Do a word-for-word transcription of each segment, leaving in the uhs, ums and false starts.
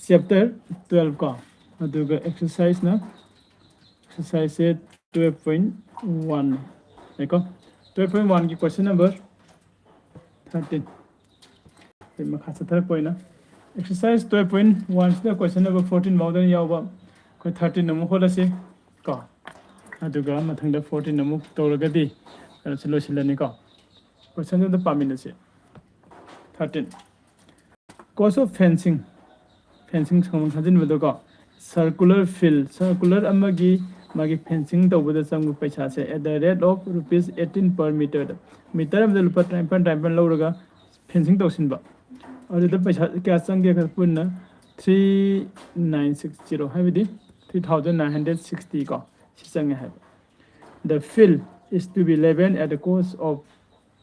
Chapter twelve ꯀꯣ, ꯑꯗꯨꯒ exerciseꯅ exerciseꯁꯦ twelve point one ꯀꯣ, twelve point one ꯒꯤ question number thirteen꯫ ꯑꯩ ꯃꯈꯥ ꯆꯠꯊꯔꯛꯄ ꯑꯣꯏꯅ exercise twelve point one ꯁꯤꯗ question number fourteen ꯐꯥꯎꯗ ꯌꯥꯎꯕ ꯑꯩꯈꯣꯏ thirteen ꯑꯃꯨꯛ ꯍꯣꯠꯂꯁꯤ ꯀꯣ, ꯑꯗꯨꯒ ꯃꯊꯪꯗ fourteen ꯑꯃꯨꯛ ꯇꯧꯔꯒꯗꯤ ꯀꯩꯅꯣꯁꯤ ꯂꯣꯏꯁꯤꯜꯂꯅꯤꯀꯣ꯫ Questionꯗꯨ ꯑꯝꯇ ꯄꯥꯃꯤꯟꯅꯁꯤ꯫ Thirteen, cost of fencing, fencing ꯁꯪꯕꯝ ꯈꯥꯖꯤꯟꯕꯗꯣꯀꯣ꯫ Circular field, circular ꯑꯃꯒꯤ ꯃꯥꯒꯤ fencing ꯇꯧꯕꯗ ꯆꯪꯕ ꯄꯩꯁꯥꯁꯦ at the rate of rupees eighteen per meterꯗ, meter ꯑꯃꯗ ꯂꯨꯄꯥ ꯇꯔꯥꯅꯤꯄꯥꯟ ꯇꯔꯥꯅꯤꯄꯥꯟ ꯂꯧꯔꯒ fencing ꯇꯧꯁꯤꯟꯕ꯫ ꯑꯗꯨꯗ ꯄꯩꯁꯥ ꯀꯌꯥ ꯆꯪꯒꯦ ꯈꯔ ꯄꯨꯟꯅ three nine six zero, ꯍꯥꯏꯕꯗꯤ three thousand nine hundred sixty ꯀꯣ, ꯁꯤ ꯆꯪꯉꯦ ꯍꯥꯏꯕ꯫ The field is to be leveled at the cost of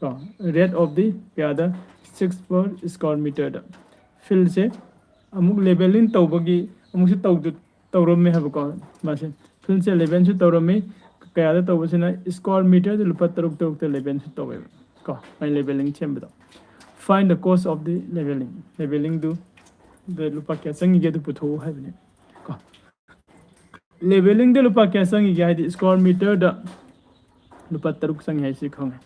ꯀꯣ, rate of the ꯀꯌꯥꯗ, six per square meterꯗ꯫ Fieldꯁꯦ ꯑꯃꯨꯛ levelling ꯇꯧꯕꯒꯤ ꯑꯃꯨꯛꯁꯨ ꯇꯧꯗ ꯇꯧꯔꯝꯃꯦ ꯍꯥꯏꯕꯀꯣ꯫ ꯃꯥꯁꯦ fieldꯁꯦ levelꯁꯨ ꯇꯧꯔꯝꯃꯤ꯫ ꯀꯌꯥꯗ ꯇꯧꯕꯁꯤꯅ square meterꯗ ꯂꯨꯄꯥ ꯇꯔꯨꯛ ꯇꯔꯨꯛꯇ levelꯁꯨ ꯇꯧꯋꯦꯕ ꯀꯣ, ꯃꯥꯏ levelling ꯁꯦꯝꯕꯗꯣ꯫ Find the cost of the levelling, levelingꯗꯨ ꯗ ꯂꯨꯄꯥ ꯀꯌꯥ ꯆꯪꯉꯤꯒꯦ ꯑꯗꯨ ꯄꯨꯊꯣꯛꯎ ꯍꯥꯏꯕꯅꯦ ꯀꯣ꯫ Levelingꯗ ꯂꯨꯄꯥ ꯀꯌꯥ ꯆꯪꯉꯤꯒꯦ ꯍꯥꯏꯗꯤ square meterꯗ ꯂꯨꯄꯥ ꯇꯔꯨꯛ ꯆꯪꯉꯦ ꯍꯥꯏꯁꯤ ꯈꯪꯉꯦ꯫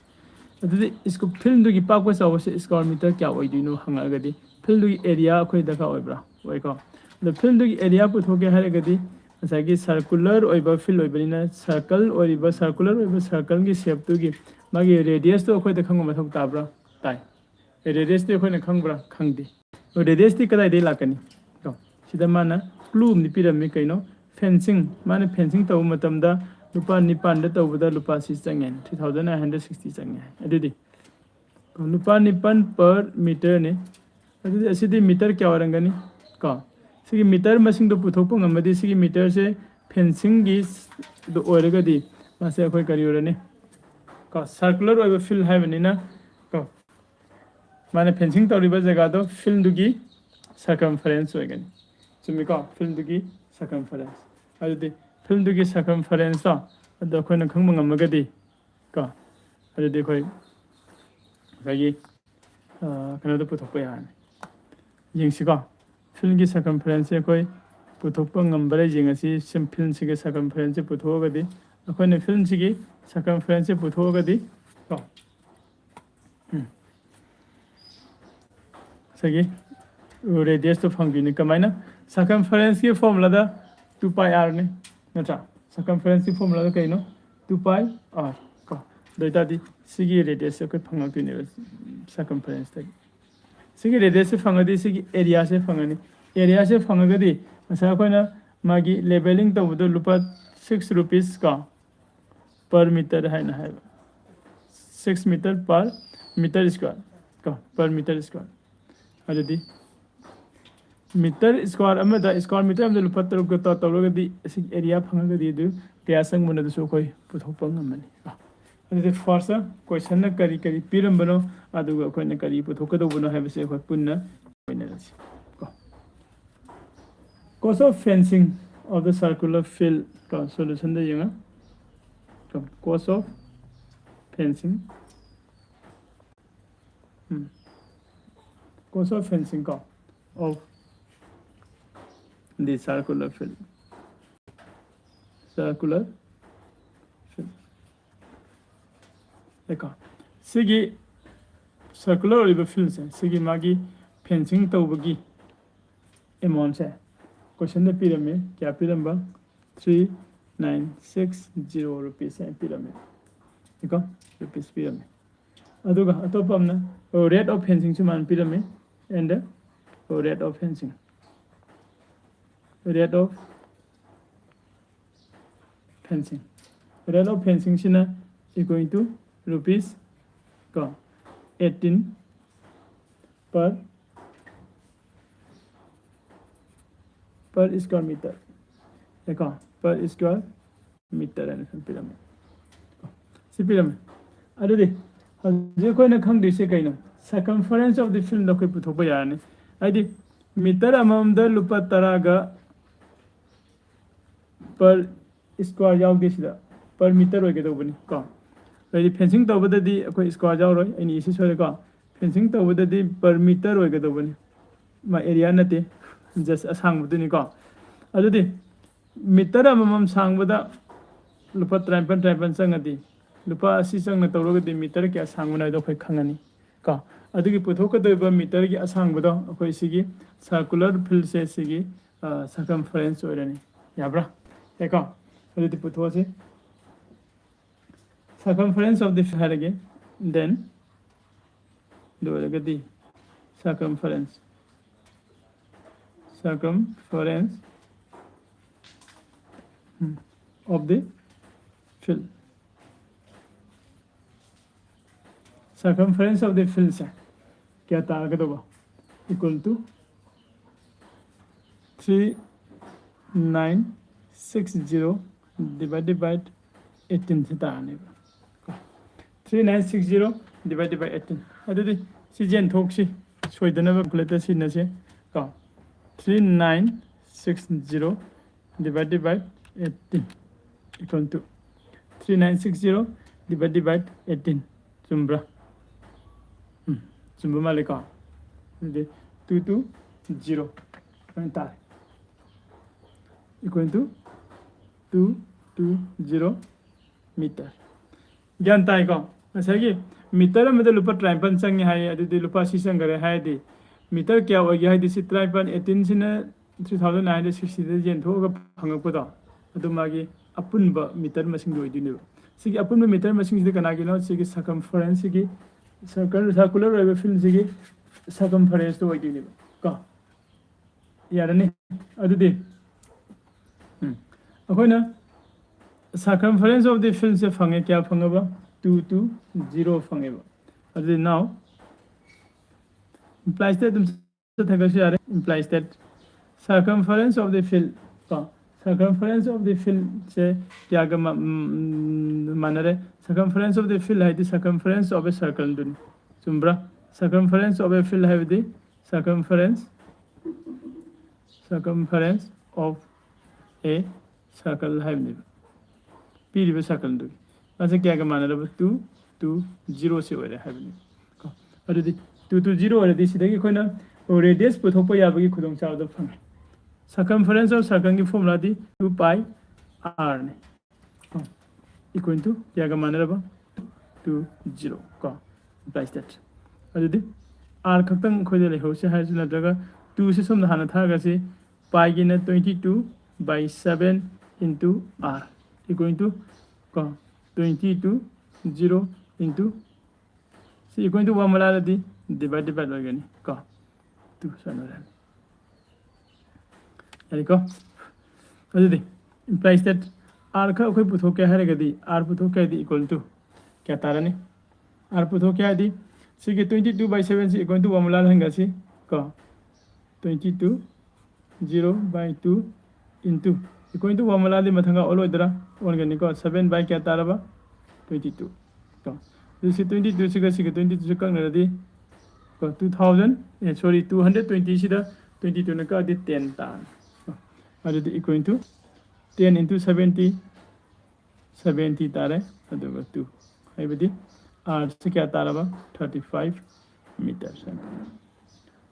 ꯑꯗꯨꯗꯤ ꯁ꯭ꯀꯨ- fieldꯗꯨꯒꯤ ꯄꯥꯛꯄ ꯆꯥꯎꯕꯁꯦ square meter ꯀꯌꯥ ꯑꯣꯏꯗꯣꯏꯅꯣ ꯍꯪꯉꯛꯑꯒꯗꯤ fieldꯗꯨꯒꯤ area ꯑꯩꯈꯣꯏ ꯗꯔꯀꯥꯔ ꯑꯣꯏꯕ꯭ꯔꯥ? ꯑꯣꯏꯀꯣ꯫ ꯑꯗꯣ fieldꯗꯨꯒꯤ area ꯄꯨꯊꯣꯛꯀꯦ ꯍꯥꯏꯔꯒꯗꯤ ꯉꯁꯥꯏꯒꯤ circular ꯑꯣꯏꯕ field ꯑꯣꯏꯕꯅꯤꯅ circle ꯑꯣꯏꯔꯤꯕ circular ꯑꯣꯏꯕ circleꯒꯤ shapeꯇꯨꯒꯤ ꯃꯥꯒꯤ radiusꯇꯣ ꯑꯩꯈꯣꯏꯗ ꯈꯪꯕ ꯃꯊꯧ ꯇꯥꯕ꯭ꯔꯥ? ꯇꯥꯏ꯫ Radiusꯇꯤ ꯑꯩꯈꯣꯏꯅ ꯈꯪꯕ꯭ꯔꯥ? ꯈꯪꯗꯦ꯫ Radiusꯇꯤ ꯀꯗꯥꯏꯗꯒꯤ ꯂꯥꯛꯀꯅꯤ? ꯀꯣ, ꯁꯤꯗ ꯃꯥꯅ clue ꯑꯃꯗꯤ ꯄꯤꯔꯝꯃꯤ꯫ ꯀꯩꯅꯣ? Fencing꯫ ꯃꯥꯅ fencing ꯇꯧꯕ ꯃꯇꯝꯗ ꯂꯨꯄꯥ ꯅꯤꯄꯥꯟꯗ ꯇꯧꯕꯗ ꯂꯨꯄꯥ ꯁꯤ ꯆꯪꯉꯦ, three thousand nine hundred sixty ꯆꯪꯉꯦ꯫ ꯑꯗꯨꯗꯤ ꯂꯨꯄꯥ ꯅꯤꯄꯥꯟ per meterꯅꯤ꯫ ꯑꯗꯨꯗꯤ ꯑꯁꯤꯗꯤ meter ꯀꯌꯥ ꯑꯣꯏꯔꯝꯒꯅꯤ? ꯀꯣ, ꯁꯤꯒꯤ meter ꯃꯁꯤꯡꯗꯣ ꯄꯨꯊꯣꯛꯄ ꯉꯝꯃꯗꯤ ꯁꯤꯒꯤ meterꯁꯦ fencingꯒꯤ ꯑꯗꯨ ꯑꯣꯏꯔꯒꯗꯤ ꯃꯥꯁꯦ ꯑꯩꯈꯣꯏ ꯀꯔꯤ ꯑꯣꯏꯔꯅꯤ? ꯀꯣ, circular ꯑꯣꯏꯕ field ꯍꯥꯏꯕꯅꯤꯅ ꯀꯣ, ꯃꯥꯅ fencing ꯇꯧꯔꯤꯕ ꯖꯒꯥꯗꯣ fieldꯗꯨꯒꯤ circumference ꯑꯣꯏꯒꯅꯤ꯫ ꯆꯨꯝꯃꯤꯀꯣ? Fieldꯗꯨꯒꯤ circumference꯫ ꯑꯗꯨꯗꯤ fieldꯗꯨꯒꯤ circumferenceꯇꯣ ꯑꯗꯣ ꯑꯩꯈꯣꯏꯅ ꯈꯪꯕ ꯉꯝꯃꯒꯗꯤ ꯀꯣ, ꯑꯗꯨꯗꯤ ꯑꯩꯈꯣꯏ ꯉꯁꯥꯏꯒꯤ, ꯑ, ꯀꯩꯅꯣꯗꯣ ꯄꯨꯊꯣꯛꯄ ꯌꯥꯔꯅꯤ꯫ ꯌꯦꯡꯁꯤꯀꯣ꯫ ꯐꯤꯜꯒꯤ ꯁꯔꯀꯝꯐꯔꯦꯟꯁꯁꯦ ꯑꯩꯈꯣꯏ ꯄꯨꯊꯣꯛꯄ ꯉꯝꯕ꯭ꯔꯥ ꯌꯦꯡꯉꯁꯤ꯫ ꯁꯤꯝ ꯐꯤꯜꯁꯤꯒꯤ ꯁꯔꯀꯝꯐꯔꯦꯟꯁꯁꯦ ꯄꯨꯊꯣꯛꯑꯒꯗꯤ, ꯑꯩꯈꯣꯏꯅ ꯐꯤꯜꯁꯤꯒꯤ ꯁꯔꯀꯝꯐꯔꯦꯟꯁꯁꯦ ꯄꯨꯊꯣꯛꯑꯒꯗꯤ ꯀꯣ, ꯎꯝ, ꯉꯁꯥꯏꯒꯤ ꯔꯦꯗꯤꯌꯁꯇꯣ ꯐꯪꯗꯣꯏꯅꯤ꯫ ꯀꯃꯥꯏꯅ? ꯁꯔꯀꯝꯐꯔꯦꯟꯁꯀꯤ ꯐꯣꯔꯃꯨꯂꯥꯗ ꯇꯨ ꯄꯥꯏ ꯑꯥꯔꯅꯤ, ꯅꯠꯇ꯭ꯔꯥ? ꯁꯔꯀꯝꯐꯔꯦꯟꯁꯀꯤ ꯐꯣꯔꯃꯨꯂꯥꯗ ꯀꯩꯅꯣ? ꯇꯨ ꯄꯥꯏ ꯑꯥꯔ ꯀꯣ꯫ ꯑꯗꯨ ꯑꯣꯏꯇꯥꯔꯗꯤ ꯁꯤꯒꯤ ꯔꯦꯗꯤꯌꯁꯁꯦ ꯑꯩꯈꯣꯏ ꯐꯪꯉꯛꯇꯣꯏꯅꯦꯕ ꯁꯔꯀꯝꯐꯔꯦꯟꯁꯇꯒꯤ꯫ ꯁꯤꯒꯤ ꯔꯦꯗꯤꯌꯁꯁꯦ ꯐꯪꯉꯗꯤ ꯁꯤꯒꯤ ꯑꯦꯔꯤꯌꯥꯁꯦ ꯐꯪꯉꯅꯤ꯫ ꯑꯦꯔꯤꯌꯥꯁꯦ ꯐꯪꯉꯒꯗꯤ ꯉꯁꯥꯏ ꯑꯩꯈꯣꯏꯅ ꯃꯥꯒꯤ ꯂꯦꯕꯦꯂꯤꯡ ꯇꯧꯕꯗꯣ ꯂꯨꯄꯥ ꯁꯤꯛꯁ ꯔꯨꯄꯤꯁ ꯀꯣ, ꯄꯔ ꯃꯤꯇꯔ ꯍꯥꯏꯅ ꯍꯥꯏꯕ, six metre per metre square ꯀꯣ, ꯄꯔ ꯃꯤꯇꯔ ꯁ꯭ꯀ꯭ꯋꯥꯔ꯫ ꯑꯗꯨꯗꯤ ꯃꯤꯇꯔ ꯁ꯭ꯀ꯭ꯋꯥꯔ ꯑꯃꯗ, ꯁ꯭ꯀ꯭ꯋꯥꯔ ꯃꯤꯇꯔ ꯑꯃꯗ ꯂꯨꯄꯥ ꯇꯔꯨꯛꯀ ꯇꯧ-, ꯇꯧꯔꯒꯗꯤ ꯑꯁꯤꯒꯤ ꯑꯦꯔꯤꯌꯥ ꯐꯪꯉꯒꯗꯤ ꯑꯗꯨ ꯀꯌꯥ ꯆꯪꯕꯅꯣ ꯑꯗꯨꯁꯨ ꯑꯩꯈꯣꯏ ꯄꯨꯊꯣꯛꯄ ꯉꯝꯃꯅꯤ ꯀꯣ꯫ ꯑꯗꯨꯗꯤ ꯐꯥꯔꯁꯇ ꯀꯣꯏꯁꯟꯅ ꯀꯔꯤ ꯀꯔꯤ ꯄꯤꯔꯝꯕꯅꯣ, ꯑꯗꯨꯒ ꯑꯩꯈꯣꯏꯅ ꯀꯔꯤ ꯄꯨꯊꯣꯛꯀꯗꯧꯕꯅꯣ ꯍꯥꯏꯕꯁꯦ ꯑꯩꯈꯣꯏ ꯄꯨꯟꯅ ꯅꯩꯅꯔꯁꯤ ꯀꯣ꯫ Cost of fencing of the circular field ꯀꯣ, ꯁꯣꯂꯨꯁꯟꯗ ꯌꯦꯡꯉ ꯀꯣ, cost of fencing, um, cost of fencing ꯀꯣ, of the circular field, circular field ꯀꯣ꯫ ꯁꯤꯒꯤ ꯁꯔꯀꯨꯂꯔ ꯑꯣꯏꯔꯤꯕ ꯐꯤꯜꯁꯦ, ꯁꯤꯒꯤ ꯃꯥꯒꯤ ꯐꯦꯟꯁꯤꯡ ꯇꯧꯕꯒꯤ ꯑꯦꯃꯥꯎꯟꯁꯦ ꯀꯣꯏꯁꯟꯗ ꯄꯤꯔꯝꯃꯤ꯫ ꯀꯌꯥ ꯄꯤꯔꯝꯕ? Three nine six zero rupees ꯍꯥꯏꯅ ꯄꯤꯔꯝꯃꯤ ꯀꯣ, ꯔꯨꯄꯤꯁ ꯄꯤꯔꯝꯃꯤ꯫ ꯑꯗꯨꯒ ꯑꯇꯣꯞꯄ ꯑꯃꯅ rate of fencing ꯁꯨꯃꯥꯏꯅ ꯄꯤꯔꯝꯃꯤ, and rate of fencing, rate of fencing, rate of fencing ꯁꯤꯅ equal to rupees ꯀꯣ, eighteen per, per square meter ꯀꯣ, per square meter ꯍꯥꯏꯅ ꯁꯨꯝ ꯄꯤꯔꯝꯃꯦ꯫ ꯁꯤ ꯄꯤꯔꯝꯃꯦ꯫ ꯑꯗꯨꯗꯤ ꯍꯧꯖꯤꯛ ꯑꯩꯈꯣꯏꯅ ꯈꯪꯗꯣꯏꯁꯦ ꯀꯩꯅꯣ? Circumference of the field ꯑꯩꯈꯣꯏ ꯄꯨꯊꯣꯛꯄ ꯌꯥꯔꯅꯤ꯫ ꯍꯥꯏꯗꯤ ꯃꯤꯇꯔ ꯑꯃꯃꯝꯗ ꯂꯨꯄꯥ ꯇꯔꯥꯒ per square ꯌꯥꯎꯗꯦ ꯁꯤꯗ, per meter ꯑꯣꯏꯒꯗꯧꯕꯅꯤ ꯀꯣ꯫ ꯑꯗꯩꯗꯤ ꯐꯦꯟꯁꯤꯡ ꯇꯧꯕꯗꯗꯤ ꯑꯩꯈꯣꯏ square ꯌꯥꯎꯔꯣꯏ, ꯑꯩꯅ ꯏꯁꯤ ꯁꯣꯏꯔꯦꯀꯣ꯫ ꯐꯦꯟꯁꯤꯡ ꯇꯧꯕꯗꯗꯤ per meter ꯑꯣꯏꯒꯗꯧꯕꯅꯤ, ꯃꯥ ꯑꯦꯔꯤꯌꯥ ꯅꯠꯇꯦ꯫ just ꯑꯁꯥꯡꯕꯗꯨꯅꯤꯀꯣ꯫ ꯑꯗꯨꯗꯤ ꯃꯤꯇꯔ ꯑꯃꯃꯝ ꯁꯥꯡꯕꯗ ꯂꯨꯄꯥ ꯇꯔꯥꯅꯤꯄꯥꯟ ꯇꯔꯥꯅꯤꯄꯥꯟ ꯆꯪꯉꯗꯤ, ꯂꯨꯄꯥ ꯑꯁꯤ ꯆꯪꯅ ꯇꯧꯔꯒꯗꯤ ꯃꯤꯇꯔ ꯀꯌꯥ ꯁꯥꯡꯕꯅꯣ ꯍꯥꯏꯗꯣ ꯑꯩꯈꯣꯏ ꯈꯪꯉꯅꯤ ꯀꯣ꯫ ꯑꯗꯨꯒꯤ ꯄꯨꯊꯣꯛꯀꯗꯧꯔꯤꯕ ꯃꯤꯇꯔꯒꯤ ꯑꯁꯥꯡꯕꯗꯣ ꯑꯩꯈꯣꯏ ꯁꯤꯒꯤ circular fieldꯁꯦ ꯁꯤꯒꯤ circumference ꯑꯣꯏꯔꯅꯤ꯫ ꯌꯥꯕ꯭ꯔꯥ? ꯌꯥꯏꯀꯣ? ꯑꯗꯨꯗꯤ ꯄꯨꯊꯣꯛꯑꯁꯤ꯫ Circumference of the field ꯍꯥꯏꯔꯒꯦ, then ꯑꯗꯨ ꯑꯣꯏꯔꯒꯗꯤ circumference, circumference of the field, circumference of the fieldꯁꯦ ꯀꯌꯥ ꯇꯥꯔꯒꯗꯧꯕ? Equal to three nine six zero divided by eighteen ꯁꯤ ꯇꯥꯔꯅꯦꯕ꯫ Three nine six zero divided by eighteen꯫ ꯑꯗꯨꯗꯤ ꯁꯤ ꯌꯦꯟꯊꯣꯛꯁꯤ, ꯁꯣꯏꯗꯅꯕ calculator ꯁꯤꯖꯤꯟꯅꯁꯦ ꯀꯣ꯫ Three nine six zero divided by eighteen equal to three nine six zero divided by eighteen꯫ ꯆꯨꯝꯕ꯭ꯔꯥ? ꯎꯝ, ꯆꯨꯝꯕ ꯃꯥꯜꯂꯦꯀꯣ꯫ ꯑꯗꯨꯗꯤ two two zero ꯁꯨꯃꯥꯏꯅ ꯇꯥꯔꯦ, equal to two two zero meter꯫ ꯒ꯭ꯌꯥꯟ ꯇꯥꯏꯀꯣ? ꯉꯁꯥꯏꯒꯤ ꯃꯤꯇꯔ ꯑꯃꯗ ꯂꯨꯄꯥ ꯇꯔꯥꯅꯤꯄꯥꯟ ꯆꯪꯉꯦ ꯍꯥꯏꯌꯦ, ꯑꯗꯨꯗꯤ ꯂꯨꯄꯥ ꯁꯤ ꯆꯪꯈꯔꯦ ꯍꯥꯏꯔꯗꯤ ꯃꯤꯇꯔ ꯀꯌꯥ ꯑꯣꯏꯒꯦ ꯍꯥꯏꯗꯤ ꯁꯤ ꯇꯔꯥꯅꯤꯄꯥꯟ, eighteen ꯁꯤꯅ three thousand nine hundred sixty ꯗ ꯌꯦꯟꯊꯣꯛꯑꯒ ꯐꯪꯉꯛꯄꯗꯣ, ꯑꯗꯨ ꯃꯥꯒꯤ ꯑꯄꯨꯟꯕ ꯃꯤꯇꯔ ꯃꯁꯤꯡꯗꯣ ꯑꯣꯏꯗꯣꯏꯅꯦꯕ꯫ ꯁꯤꯒꯤ ꯑꯄꯨꯟꯕ ꯃꯤꯇꯔ ꯃꯁꯤꯡꯁꯤꯗ ꯀꯅꯥꯒꯤꯅꯣ? ꯁꯤꯒꯤ circumference ꯁꯤꯒꯤ, circle, circular ꯑꯣꯏꯕ field ꯁꯤꯒꯤ circumference ꯇꯣ ꯑꯣꯏꯗꯣꯏꯅꯦꯕ ꯀꯣ꯫ ꯌꯥꯔꯅꯤ꯫ ꯑꯗꯨꯗꯤ ꯎꯝ, ꯑꯩꯈꯣꯏꯅ circumference of the field ꯁꯦ ꯐꯪꯉꯦ꯫ ꯀꯌꯥ ꯐꯪꯉꯕ? Two two zero ꯐꯪꯉꯦꯕ꯫ ꯑꯗꯨꯗꯤ now implies that ꯑꯗꯨꯝ ꯆꯠꯊꯈ꯭ꯔꯁꯨ ꯌꯥꯔꯦ꯫ Implies that circumference of the field ꯀꯣ, circumference of the field ꯁꯦ ꯀꯌꯥꯒ ꯃꯥ-, ꯎꯝ, ꯃꯥꯟꯅꯔꯦ? Circumference of the field ꯍꯥꯏꯗꯤ circumference of a circle ꯗꯨꯅꯤ꯫ ꯆꯨꯝꯕ꯭ꯔꯥ? Circumference of a field ꯍꯥꯏꯕꯗꯤ circumference, circumference of a circle ꯍꯥꯏꯕꯅꯦꯕ꯫ ꯄꯤꯔꯤꯕ circle ꯗꯨꯒꯤ ꯃꯥꯁꯦ ꯀꯌꯥꯒ ꯃꯥꯟꯅꯔꯕ? Two two zero ꯁꯤ ꯑꯣꯏꯔꯦ ꯍꯥꯏꯕꯅꯦꯕ ꯀꯣ꯫ ꯑꯗꯨꯗꯤ two two zero ꯑꯣꯏꯔꯗꯤ ꯁꯤꯗꯒꯤ ꯑꯩꯈꯣꯏꯅ radius ꯄꯨꯊꯣꯛꯄ ꯌꯥꯕꯒꯤ ꯈꯨꯗꯣꯡꯆꯥꯕꯗꯣ ꯐꯪꯉꯦ꯫ Circumference of circle ꯒꯤ formula ꯗꯤ two pi r ꯅꯤ꯫ Equal to ꯀꯌꯥꯒ ꯃꯥꯟꯅꯔꯕ? Two zero ꯀꯣ, implies that꯫ ꯑꯗꯨꯗꯤ r ꯈꯛꯇꯪ ꯑꯩꯈꯣꯏꯗ ꯂꯩꯍꯧꯁꯦ ꯍꯥꯏꯔꯁꯨ, ꯅꯠꯇ꯭ꯔꯒ two ꯁꯤ ꯁꯣꯝꯗ ꯍꯥꯟꯅ ꯊꯥꯔꯒꯁꯤ, pi ꯒꯤꯅ twenty two by seven into r equal to ꯀꯣ, twenty two zero into ꯁꯤ equal to one ꯃꯂꯥꯗꯗꯤ divide divide ꯑꯣꯏꯒꯅꯤ ꯀꯣ, two ꯁꯨꯃꯥꯏꯅ ꯑꯣꯏꯔꯅꯤ꯫ ꯌꯥꯔꯦꯀꯣ? ꯑꯗꯨꯗꯤ implies that r ꯈꯛ ꯑꯩꯈꯣꯏ ꯄꯨꯊꯣꯛꯀꯦ ꯍꯥꯏꯔꯒꯗꯤ, r ꯄꯨꯊꯣꯛꯀꯦ ꯍꯥꯏꯗꯤ equal to ꯀꯌꯥ ꯇꯥꯔꯅꯤ? R ꯄꯨꯊꯣꯛꯀꯦ ꯍꯥꯏꯗꯤ ꯁꯤꯒꯤ twenty two by seven ꯁꯤ equal to one ꯃꯂꯥ ꯍꯟꯒꯁꯤ ꯀꯣ, twenty two zero by two into equal to one ꯃꯂꯥꯗꯤ ꯃꯊꯪꯒ ꯑꯣꯜꯂꯣꯏꯗ꯭ꯔꯥ? ꯑꯣꯟꯒꯅꯤꯀꯣ꯫ Seven by ꯀꯌꯥ ꯇꯥꯔꯕ? Twenty two ꯀꯣ꯫ ꯑꯗꯨ ꯁꯤ twenty two ꯁꯤꯒ ꯁꯤꯒ twenty two ꯁꯤ ꯀꯛꯅꯔꯗꯤ ꯀꯣ, two thousand, ꯑꯦ, sorry, two hundred twenty ꯁꯤꯗ twenty two ꯅ ꯀꯛꯑꯗꯤ ten ꯇꯥꯔꯅꯤ꯫ ꯑꯗꯨꯗꯤ equal to ten into seventy, seventy ꯇꯥꯔꯦ꯫ ꯑꯗꯨꯒ two ꯍꯥꯏꯕꯗꯤ r ꯁꯤ ꯀꯌꯥ ꯇꯥꯔꯕ? Thirty five meter꯫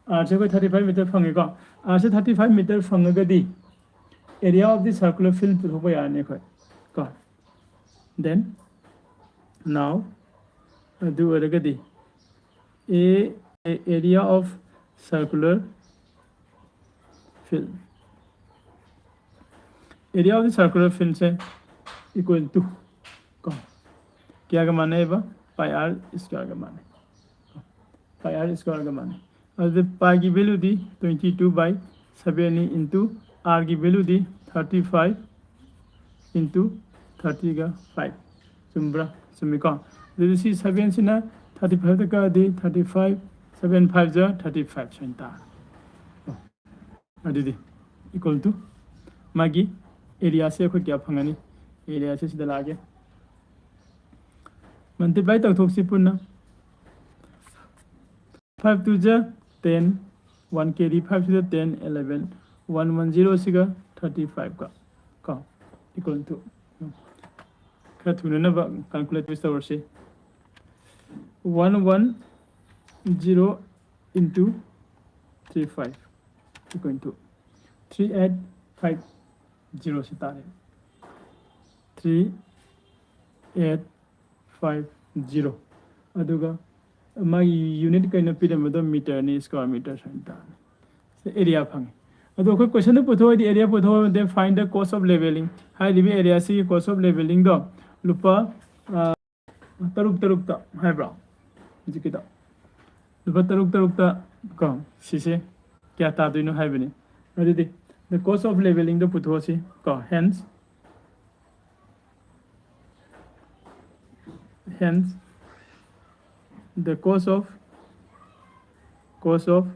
R ꯁꯤ ꯑꯩꯈꯣꯏ thirty five meter ꯐꯪꯉꯦꯀꯣ꯫ R ꯁꯤ thirty five meter ꯐꯪꯉꯒꯗꯤ area of the circular field ꯄꯨꯊꯣꯛꯄ ꯌꯥꯔꯅꯤ ꯑꯩꯈꯣꯏ ꯀꯣ꯫ Then now ꯑꯗꯨ ꯑꯣꯏꯔꯒꯗꯤ a, a area of circular field, area of the circular field say equal to ꯀꯣ, ꯀꯌꯥꯒ ꯃꯥꯟꯅꯩꯕ? Pi r square ꯒ ꯃꯥꯟꯅꯩ꯫ Pi r square ꯒ ꯃꯥꯟꯅꯩ꯫ ꯑꯗꯨꯗꯤ pi ꯒꯤ value D twenty two by seven ꯅꯤ into r ꯒꯤ value ꯗꯤ thirty five into thirty ꯒ five꯫ ꯆꯨꯝꯕ꯭ꯔꯥ? ꯆꯨꯝꯃꯤꯀꯣ꯫ ꯑꯗꯨꯗꯤ ꯁꯤ seven ꯁꯤꯅ thirty five ꯗ ꯀꯛꯑꯗꯤ thirty five, seven five ꯖ thirty five ꯁꯨꯃꯥꯏꯅ ꯇꯥꯔꯦ꯫ ꯑꯗꯨꯗꯤ equal to ꯃꯥꯒꯤ area ꯁꯦ ꯑꯩꯈꯣꯏ ꯀꯌꯥ ꯐꯪꯒꯅꯤ? Area ꯁꯦ ꯁꯤꯗ ꯂꯥꯛꯑꯒꯦ꯫ Multiply ꯇꯧꯊꯣꯛꯁꯤ ꯄꯨꯟꯅ꯫ Five two ꯖ ten, one carry five ꯁꯤꯗ ten, eleven, one one zero ꯁꯤꯒ thirty five ꯀ ꯀꯣ, equal to, ꯈꯔ ꯊꯨꯅꯅꯕ calculate ꯇꯧꯔꯁꯤ꯫ One one zero into three five equal to three eight five zero ꯁꯤ ꯇꯥꯔꯦ꯫ Three eight five zero꯫ ꯑꯗꯨꯒ ꯃꯥꯒꯤ unit ꯀꯩꯅꯣ ꯄꯤꯔꯝꯕꯗꯣ meterꯅꯤ, square meter ꯁꯨꯃꯥꯏꯅ ꯇꯥꯔꯅꯤ꯫ ꯁꯤ area ꯐꯪꯉꯤ꯫ ꯑꯗꯣ ꯑꯩꯈꯣꯏ questionꯗ ꯄꯨꯊꯣꯛꯑꯗꯤ, area ꯄꯨꯊꯣꯛꯑꯗꯤ find the cost of leveling ꯍꯥꯏꯔꯤꯕ areaꯁꯤꯒꯤ cost of levelingꯗꯣ ꯂꯨꯄꯥ, ꯑ, ꯇꯔꯨꯛ ꯇꯔꯨꯛꯇ ꯍꯥꯏꯕ꯭ꯔꯣ? ꯍꯧꯖꯤꯛꯀꯤꯗꯣ ꯂꯨꯄꯥ ꯇꯔꯨꯛ ꯇꯔꯨꯛꯇ ꯀꯣ, ꯁꯤꯁꯦ ꯀꯌꯥ ꯇꯥꯗꯣꯏꯅꯣ ꯍꯥꯏꯕꯅꯤ꯫ ꯑꯗꯨꯗꯤ the cost of levelingꯗꯣ ꯄꯨꯊꯣꯛꯑꯁꯤ ꯀꯣ꯫ Hence, hence the cost of, cost of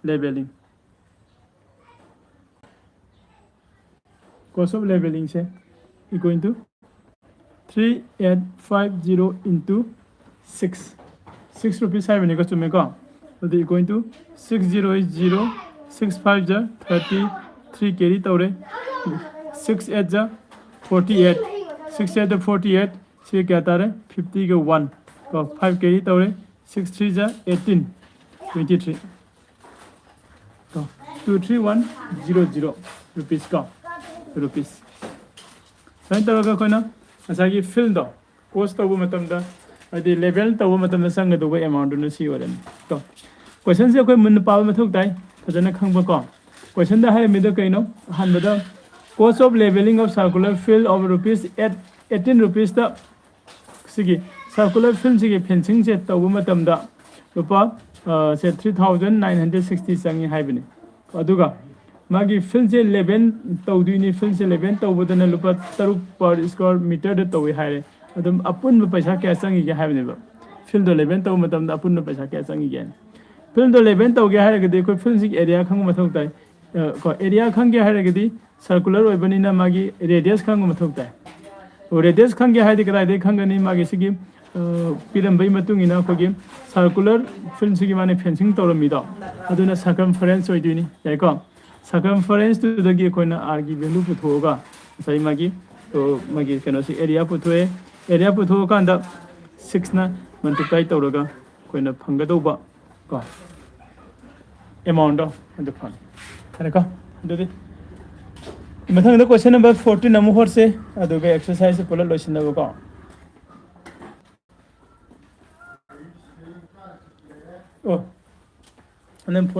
leveling, cost of levelingꯁꯦ equal to three eight five zero into six, six rupees ꯍꯥꯏꯕꯅꯤꯀꯣ, ꯆꯨꯝꯃꯦꯀꯣ? ꯑꯗꯨ equal to six zero is zero, six five ꯖ thirty three carry ꯇꯧꯔꯦ, six eight ꯖ forty eight, six eight ꯖ forty eight, ꯁꯤ ꯀꯌꯥ ꯇꯥꯔꯦ? Fiftyꯒ one ꯀꯣ, five carry ꯇꯧꯔꯦ, six three ꯖ eighteen, twenty three ꯀꯣ, two three one zero zero rupees ꯀꯣ, rupees꯫ ꯁꯨꯃꯥꯏꯅ ꯇꯧꯔꯒ ꯑꯩꯈꯣꯏꯅ ꯉꯁꯥꯏꯒꯤ fillꯗꯣ cost ꯇꯧꯕ ꯃꯇꯝꯗ, ꯍꯥꯏꯗꯤ level ꯇꯧꯕ ꯃꯇꯝꯗ ꯆꯪꯒꯗꯧꯕ amountꯗꯨꯅ ꯁꯤ ꯑꯣꯏꯔꯅꯤ ꯀꯣ꯫ Questionꯁꯦ ꯑꯩꯈꯣꯏ ꯃꯨꯟꯅ ꯄꯥꯕ ꯃꯊꯧ ꯇꯥꯏ, ꯐꯖꯅ ꯈꯪꯕ ꯀꯣ꯫ Questionꯗ ꯍꯥꯏꯔꯝꯃꯤꯗꯣ ꯀꯩꯅꯣ? ꯑꯍꯥꯟꯕꯗ cost of leveling of circular fill of rupees eight, eighteen rupeesꯇ ꯁꯤꯒꯤ circular fillꯁꯤꯒꯤ fencingꯁꯦ ꯇꯧꯕ ꯃꯇꯝꯗ ꯂꯨꯄꯥ, ꯑ, ꯁꯦ three thousand nine hundred sixty ꯆꯪꯉꯤ ꯍꯥꯏꯕꯅꯤ꯫ ꯑꯗꯨꯒ ꯃꯥꯒꯤ fillꯁꯦ level ꯇꯧꯗꯣꯏꯅꯤ꯫ Fillꯁꯦ level ꯇꯧꯕꯗꯅ ꯂꯨꯄꯥ ꯇꯔꯨꯛ per square meterꯗ ꯇꯧꯏ ꯍꯥꯏꯔꯦ꯫ ꯑꯗꯨꯝ ꯑꯄꯨꯟꯕ ꯄꯩꯁꯥ ꯀꯌꯥ ꯆꯪꯉꯤꯒꯦ ꯍꯥꯏꯕꯅꯦꯕ꯫ Fillꯗꯣ level ꯇꯧꯕ ꯃꯇꯝꯗ ꯑꯄꯨꯟꯕ ꯄꯩꯁꯥ ꯀꯌꯥ ꯆꯪꯉꯤꯒꯦ? Fillꯗꯣ level ꯇꯧꯒꯦ ꯍꯥꯏꯔꯒꯗꯤ ꯑꯩꯈꯣꯏ fillꯁꯤꯒꯤ area ꯈꯪꯕ ꯃꯊꯧ ꯇꯥꯏ꯫ ꯑ, ꯀꯣ, area ꯈꯪꯒꯦ ꯍꯥꯏꯔꯒꯗꯤ circular ꯑꯣꯏꯕꯅꯤꯅ ꯃꯥꯒꯤ radius ꯈꯪꯕ ꯃꯊꯧ ꯇꯥꯏ꯫ Radius ꯈꯪꯒꯦ ꯍꯥꯏꯔꯗꯤ ꯀꯗꯥꯏꯗꯒꯤ ꯈꯪꯒꯅꯤ? ꯃꯥꯒꯤ ꯁꯤꯒꯤ, ꯑ, ꯄꯤꯔꯝꯕꯒꯤ ꯃꯇꯨꯡ ꯏꯟꯅ ꯑꯩꯈꯣꯏꯒꯤ circular fillꯁꯤꯒꯤ ꯃꯥꯅ fencing ꯇꯧꯔꯝꯃꯤꯗꯣ, ꯑꯗꯨꯅ circumference ꯑꯣꯏꯗꯣꯏꯅꯤ, ꯌꯥꯏꯀꯣ? Circumferenceꯇꯨꯗꯒꯤ ꯑꯩꯈꯣꯏꯅ Rꯒꯤ value ꯄꯨꯊꯣꯛꯑꯒ ꯉꯁꯥꯏ ꯃꯥꯒꯤ, ꯑ, ꯃꯥꯒꯤ ꯀꯩꯅꯣꯁꯤ area ꯄꯨꯊꯣꯛꯑꯦ꯫ Area ꯄꯨꯊꯣꯛꯑꯀꯥꯟꯗ sixꯅ multiply ꯇꯧꯔꯒ ꯑꯩꯈꯣꯏꯅ ꯐꯪꯒꯗꯧꯕ ꯀꯣ, ꯑꯦꯃꯥꯎꯟꯗꯣ ꯑꯗꯨ ꯐꯪꯉꯦ꯫ ꯐꯔꯦꯀꯣ? ꯑꯗꯨꯗꯤ ꯃꯊꯪꯗ ꯀꯣꯏꯁꯟ ꯅꯝꯕꯔ ꯐꯣꯔꯇꯤꯟ ꯑꯃꯨꯛ ꯍꯣꯠꯁꯦ, ꯑꯗꯨꯒ ꯑꯦꯛꯁꯔꯁꯥꯏꯁꯁꯦ ꯄꯨꯂꯞ ꯂꯣꯏꯁꯤꯟꯅꯕꯀꯣ꯫ ꯑꯣ, ꯅꯪ ꯐꯣꯟ